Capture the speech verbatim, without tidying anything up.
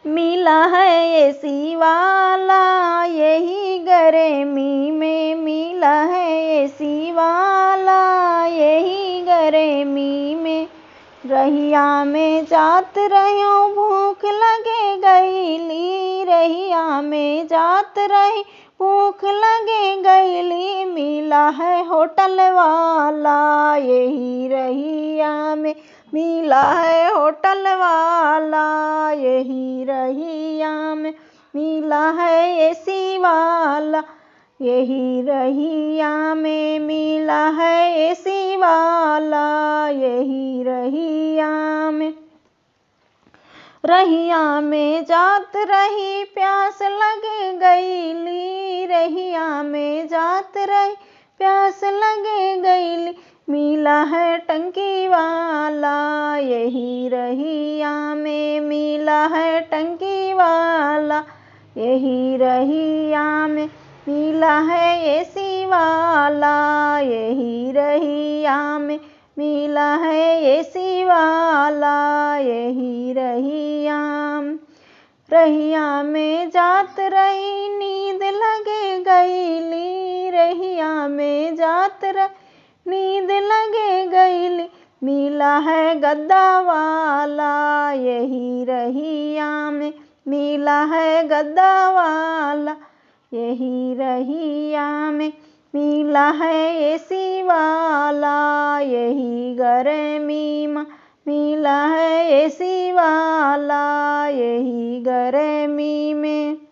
मिला है एसी वाला यही गर्मी में, मिला है एसी वाला यही गर्मी में। रहिया में जात रह्यो भूख लगे गईली, रहिया में जात रही भूख लगे गईली। मिला है होटल वाला यही रहिया में, मिला है होटल वाला यही रहिया में, मिला है एसी वाला यही रहिया में, मिला है एसी वाला यही रहिया में। रहिया में जात रही प्यास लगे गईली, रहिया में जात रही प्यास लगे गईली। मिला है टंकी वाला यही रहिया में, मिला है टंकी वाला यही रहिया में, मिला है एसी वाला यही रहिया में, मिला है एसी वाला यही रहिया में। रहिया में जात रही नींद लगे गईली, रहिया में जात रही नींद लगे गईली। मिला है गद्दा वाला यही रहिया में, मिला है गद्दा वाला यही रहिया में। मिला है एसी वाला यही गर्मी में, मिला है एसी वाला यही गर्मी में।